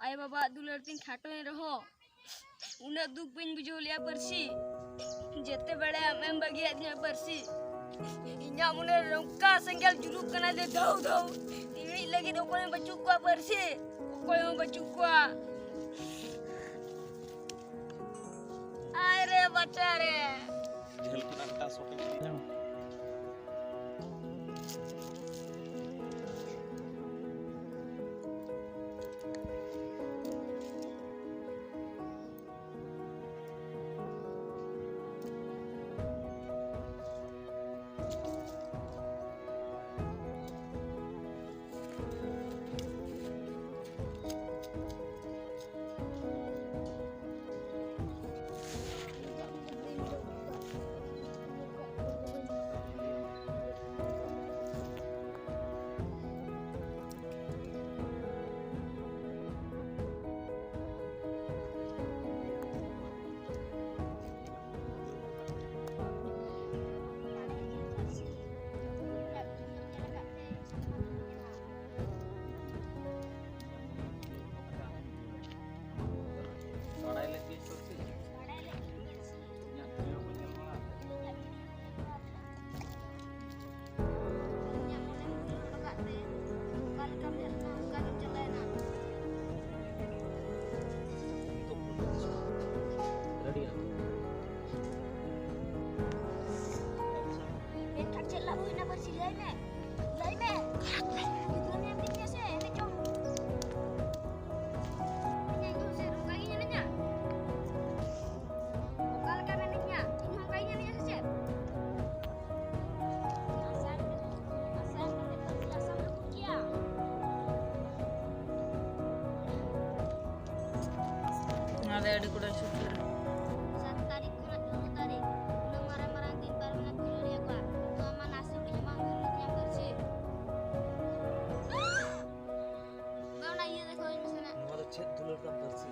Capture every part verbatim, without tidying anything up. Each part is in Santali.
ᱟᱭᱳ ᱵᱟᱵᱟᱣᱟᱜ ᱫᱩᱞᱟᱹᱲ ᱛᱤᱧ ᱠᱷᱟᱴᱚᱭᱮᱱ ᱨᱮᱦᱚᱸ, ᱩᱱᱟᱹᱜ ᱫᱩᱠ ᱵᱟᱹᱧ ᱵᱩᱡᱷᱟᱹᱣ ᱞᱮᱜᱼᱟ ᱯᱟᱹᱨᱥᱤ᱾ ᱡᱮᱛᱮ ᱵᱮᱲᱟ ᱟᱢᱮᱢ ᱵᱟᱹᱜᱤᱭᱟᱫᱤᱧᱟ ᱯᱟᱹᱨᱥᱤ, ᱤᱧᱟᱹᱜ ᱢᱚᱱᱮ ᱨᱮ ᱱᱚᱝᱠᱟ ᱥᱮᱸᱜᱮᱞ ᱡᱩᱞᱩᱜ ᱠᱟᱱᱟ ᱡᱮ ᱫᱷᱟᱹᱣ ᱫᱷᱟᱹᱣ᱾ ᱤᱧ ᱞᱟᱹᱜᱤᱫ ᱚᱠᱚᱭ ᱦᱚᱸ ᱵᱟᱹᱪᱩᱜ ᱠᱚᱣᱟ ᱯᱟᱹᱨᱥᱤ, ᱚᱠᱚᱭ ᱦᱚᱸ ᱵᱟᱹᱪᱩᱜ ᱠᱚᱣᱟ᱾ ᱟᱭ ᱨᱮ ᱵᱟᱪᱟ ᱨᱮ᱾ ᱡᱷᱟᱹᱞ ᱠᱷᱚᱱᱟᱜ ᱢᱤᱫᱴᱟᱝ ᱥᱚᱴ ᱤᱧ ᱤᱫᱤᱭᱟ᱾ ᱵᱟᱲᱟᱭ ᱞᱟᱹᱜᱤᱫ ᱥᱚᱠᱛᱤ᱾ ᱤᱧᱟᱹᱜ ᱵᱷᱤᱰᱤᱭᱳ ᱠᱚ ᱧᱮᱞ ᱵᱟᱲᱟ᱾ ᱢᱮᱱᱠᱷᱟᱱ ᱪᱮᱫ ᱞᱟᱵᱷ ᱦᱩᱭᱱᱟ ᱯᱟᱹᱨᱥᱤ? ᱞᱟᱹᱭ ᱢᱮ, ᱞᱟᱹᱭ ᱢᱮ᱾ ᱜᱤᱫᱽᱨᱟᱹᱢ ᱧᱟᱢ ᱠᱮᱫᱤᱧᱟ ᱥᱮ ᱮᱱᱮᱡ ᱪᱚᱝ? ᱤᱧ ᱟᱭᱳ ᱥᱮ ᱱᱚᱝᱠᱟ ᱜᱤᱧ ᱮᱱᱮᱡᱟ? ᱚᱠᱟ ᱞᱮᱠᱟᱢ ᱮᱱᱮᱡᱟ? ᱤᱧ ᱦᱚᱸ ᱚᱱᱠᱟ ᱜᱤᱧ ᱮᱱᱮᱡᱟ ᱥᱮ ᱪᱮᱫ? ᱟᱥᱟᱢ ᱨᱮ, ᱟᱥᱟᱢ ᱨᱮ ᱯᱟᱹᱨᱥᱤ ᱟᱥᱟᱢ ᱨᱮ ᱵᱷᱩᱞ ᱜᱮᱭᱟ᱾ ᱚᱱᱟ ᱫᱚ ᱟᱹᱰᱤ ᱠᱚᱴᱟ ᱪᱷᱩᱴᱤ ᱨᱮ᱾ ᱥᱟᱛ ᱛᱟᱹᱨᱤᱠᱷ ᱠᱷᱚᱱᱟᱜ ᱪᱳᱫᱫᱳ ᱛᱟᱹᱨᱤᱠᱷ, ᱩᱱᱟᱹᱜ ᱢᱟᱨᱟᱝ ᱢᱟᱨᱟᱝ ᱫᱤᱱ ᱯᱟᱨᱚᱢᱮᱱᱟ, ᱠᱩᱞᱤ ᱞᱮᱭᱟ ᱠᱚ, ᱛᱚ ᱟᱢᱟᱜ ᱱᱟᱥᱮ ᱦᱚᱸ ᱵᱟᱝ ᱦᱩᱭ ᱞᱮᱱ ᱛᱤᱧᱟ ᱯᱟᱹᱨᱥᱤ᱾ ᱵᱟ, ᱚᱱᱟ ᱤᱭᱟᱹ ᱫᱮᱠᱷᱟᱣ ᱤᱧ ᱢᱮᱥᱮ ᱱᱟ᱾ ᱱᱚᱣᱟ ᱫᱚ ᱪᱮᱫ ᱫᱩᱞᱟᱹᱲ ᱛᱟᱢ ᱯᱟᱹᱨᱥᱤ?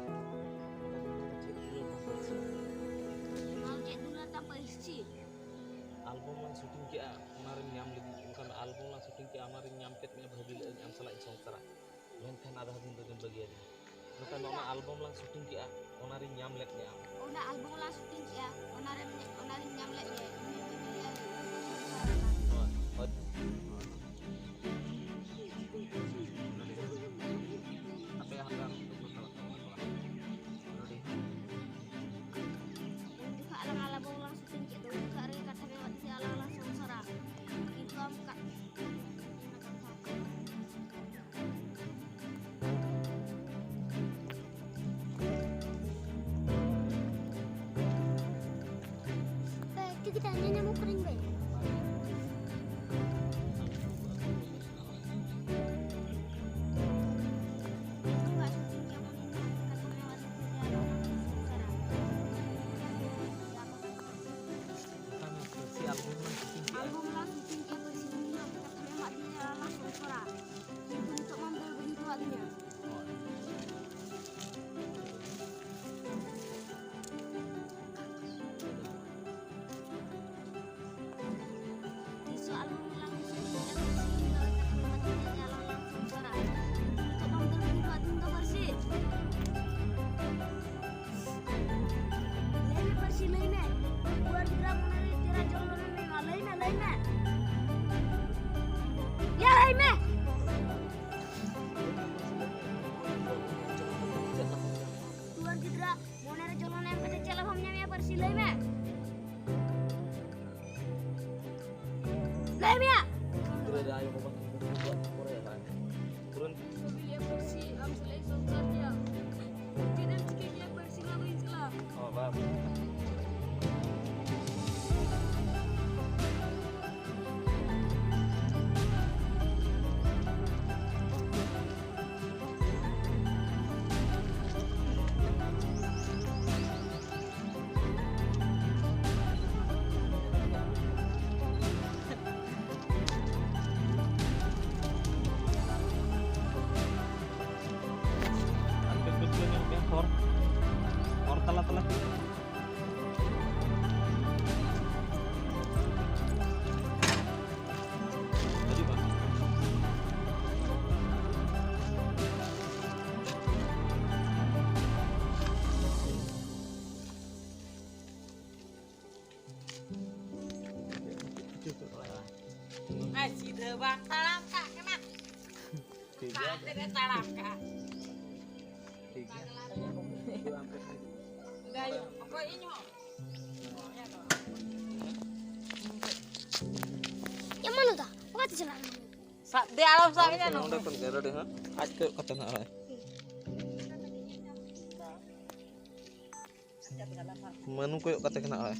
ᱪᱮᱫ ᱫᱩᱞᱟᱹᱲ ᱛᱟᱢ ᱯᱟᱹᱨᱥᱤ? ᱱᱚᱣᱟ ᱫᱚ ᱪᱮᱫ ᱫᱩᱞᱟᱹᱲ ᱛᱟᱢ ᱯᱟᱹᱨᱥᱤ? ᱟᱞᱵᱚᱢ ᱞᱟᱝ ᱥᱩᱴᱤᱝ ᱠᱮᱜᱼᱟ, ᱚᱱᱟ ᱨᱮᱢ ᱧᱟᱢ ᱞᱤᱫᱤᱧ᱾ ᱚᱱᱠᱟ ᱟᱞᱵᱚᱢ ᱞᱟᱝ ᱥᱩᱴᱤᱝ ᱠᱮᱜᱼᱟ, ᱚᱱᱟ ᱨᱮᱧ ᱧᱟᱢ ᱠᱮᱫ ᱢᱮᱭᱟ, ᱵᱷᱟᱹᱜᱤ ᱞᱮᱫᱟᱹᱧ, ᱟᱢ ᱥᱟᱞᱟᱜ ᱤᱧ ᱥᱚᱝᱥᱟᱨᱟ᱾ ᱢᱮᱱᱠᱷᱟᱱ ᱟᱫᱷᱟ ᱫᱤᱱ ᱫᱚ ᱵᱟᱹᱜᱤᱭᱟᱫᱤᱧ᱾ ᱱᱚᱝᱠᱟ ᱱᱚᱣᱟ ᱟᱞᱵᱚᱢ ᱞᱟᱝ ᱥᱩᱴᱤᱝ ᱠᱮᱜᱼᱟ, ᱚᱱᱟ ᱨᱤᱧ ᱧᱟᱢ ᱞᱮᱫ ᱢᱮᱭᱟ ᱟᱢ᱾ ᱚᱱᱟ ᱟᱞᱵᱚᱢ ᱞᱟᱝ ᱥᱩᱴᱤᱝ ᱠᱮᱜᱼᱟ, ᱚᱱᱟ ᱨᱮ, ᱚᱱᱟ ᱨᱤᱧ ᱧᱟᱢ ᱞᱮᱫ ᱢᱮᱭᱟ᱾ ᱦᱳᱭ, ᱦᱳᱭ᱾ ᱦᱟᱯᱮ, ᱦᱟᱯᱮ, ᱦᱟᱯᱮ᱾ ᱩᱱ ᱡᱚᱠᱷᱟᱜ ᱟᱞᱟᱝ ᱟᱞᱵᱚᱢ ᱞᱟᱝ ᱥᱩᱴᱤᱝ ᱠᱮᱫ ᱫᱚ, ᱩᱱ ᱡᱚᱠᱷᱟᱜ ᱨᱮᱜᱮ ᱠᱟᱛᱷᱟ ᱢᱮ ᱵᱟᱫ ᱠᱟᱛᱮ ᱟᱞᱟᱝ ᱞᱟᱝ ᱥᱚᱝᱥᱟᱨᱟ᱾ ᱠᱤᱱᱛᱩ ᱟᱢ ᱠᱟ- ᱮ, ᱴᱷᱤᱠ ᱜᱮᱭᱟ, ᱧᱮᱞ ᱧᱟᱢᱚᱜ ᱠᱟᱹᱱᱟᱹᱧ ᱵᱟᱹᱭ᱾ ᱟᱞᱵᱚᱢ ᱞᱟᱝ ᱥᱩᱴᱤᱝ ᱠᱮᱫ ᱯᱟᱹᱨᱥᱤ ᱵᱟᱹᱧ ᱞᱟᱹᱭ ᱠᱟᱛᱷᱟ ᱢᱮ ᱮᱢᱟᱫ ᱫᱤᱧᱟ ᱟᱨ ᱞᱟᱝ ᱥᱚᱝᱥᱟᱨᱟ᱾ ᱠᱤᱱᱛᱩ ᱱᱤᱛᱚᱜ ᱢᱟᱢ ᱫᱟᱹᱲ ᱵᱟᱹᱜᱤ ᱦᱚᱴᱚᱣᱟᱫ ᱫᱤᱧᱟ᱾ ᱛᱤᱥ ᱦᱚᱸ ᱟᱞᱚᱢ ᱞᱟᱝ ᱥᱩᱴᱤᱝ ᱠᱮᱫ ᱯᱟᱹᱨᱥᱤ ᱵᱟᱹᱧ ᱞᱟᱹᱭ ᱠᱟᱛᱷᱟ ᱢᱮ ᱮᱢᱟᱫ ᱫᱤᱧᱟ ᱟᱨ ᱞᱟᱝ ᱥᱚᱝᱥᱟᱨᱟ᱾ ᱠᱤᱱᱛᱩ ᱱᱤᱛᱚᱜ ᱢᱟᱢ ᱫᱟᱹᱲ ᱵᱟᱹᱜᱤ ᱦᱚᱴᱚᱣᱟᱫ ᱫᱤᱧ ᱫᱚ ᱯᱟᱹᱨᱥᱤ᱾ ᱞᱟᱹᱭ ᱢᱮ ᱯᱟᱹᱨᱥᱤ, ᱞᱟᱹᱭ ᱢᱮ᱾ ᱫᱩᱣᱟᱹᱨ ᱜᱤᱫᱽᱨᱟᱹ ᱢᱚᱱᱮ ᱨᱮ ᱪᱮᱦᱨᱟ ᱡᱚᱞ ᱞᱚᱞᱚ ᱢᱮ ᱢᱟ, ᱞᱟᱹᱭ ᱢᱮ, ᱞᱟᱹᱭ ᱢᱮ᱾ ᱭᱟ, ᱞᱟᱹᱭ ᱢᱮ᱾ ᱫᱩᱣᱟᱹᱨ ᱜᱤᱫᱽᱨᱟᱹ ᱢᱚᱱᱮ ᱨᱮ ᱡᱚᱞᱚᱱ ᱮᱢ ᱠᱟᱛᱮ ᱪᱮᱫ ᱞᱟᱵᱷ ᱮᱢ ᱧᱟᱢᱮᱜᱼᱟ ᱯᱟᱹᱨᱥᱤ, ᱞᱟᱹᱭ ᱢᱮ᱾ ᱞᱟᱹᱭ ᱢᱮᱭᱟ᱾ ᱜᱤᱫᱽᱨᱟᱹ ᱨᱮ ᱟᱭᱳ ᱵᱟᱵᱟ ᱠᱤᱱ ᱫᱩᱲᱩᱵ ᱠᱚᱜᱼᱟ, ᱯᱚᱨᱮ ᱦᱟᱨᱟᱜᱼᱟ᱾ ᱛᱩᱨᱟᱹᱱᱛ᱾ ᱪᱮᱫ ᱮᱢ ᱪᱤᱠᱟᱹᱭ ᱜᱮᱭᱟ ᱯᱟᱹᱨᱥᱤ ᱢᱟ ᱵᱟᱹᱧ ᱪᱟᱞᱟᱜᱼᱟ᱾ ᱚ, ᱵᱟᱵᱟ᱾ ᱟᱨ ᱠᱟᱹᱡ ᱯᱟᱹᱪᱷᱞᱟᱹ ᱧᱚᱜ ᱵᱮᱱ, ᱦᱚᱨ, ᱦᱚᱨ ᱛᱟᱞᱟ ᱛᱟᱞᱟ᱾ ᱦᱤᱡᱩᱜ ᱠᱟᱱ᱾ ᱵᱟᱝ ᱛᱟᱲᱟᱢ ᱠᱟᱜ ᱠᱟᱱᱟ᱾ ᱴᱷᱤᱠ ᱜᱮᱭᱟ᱾ ᱵᱟᱝ ᱛᱮᱜᱮ ᱛᱟᱲᱟᱢ ᱠᱟᱜ᱾ ᱴᱷᱤᱠ ᱜᱮᱭᱟ᱾ ᱚᱠᱚᱭ ᱤᱧ ᱦᱚᱸ? ᱮ ᱢᱟᱱᱩ ᱫᱟ, ᱚᱠᱟᱛᱮ ᱪᱟᱞᱟᱜ ᱠᱟᱱᱟ? ᱥᱟᱵ ᱫᱮ, ᱟᱞᱚᱢ ᱥᱟᱵ ᱤᱧᱟ ᱱᱚᱝᱠᱟ᱾ ᱱᱚᱸᱰᱮ ᱠᱷᱚᱱ ᱜᱮ ᱨᱮᱰᱤ ᱦᱟᱸᱜ᱾ ᱟᱡ ᱠᱚᱭᱚᱜ ᱠᱟᱛᱮ ᱱᱟᱜ ᱨᱚᱦᱚᱭ᱾ ᱢᱟᱹᱱᱩ ᱠᱚᱭᱚᱜ ᱠᱟᱛᱮ ᱜᱮ ᱱᱟᱜ ᱨᱚᱦᱚᱭ᱾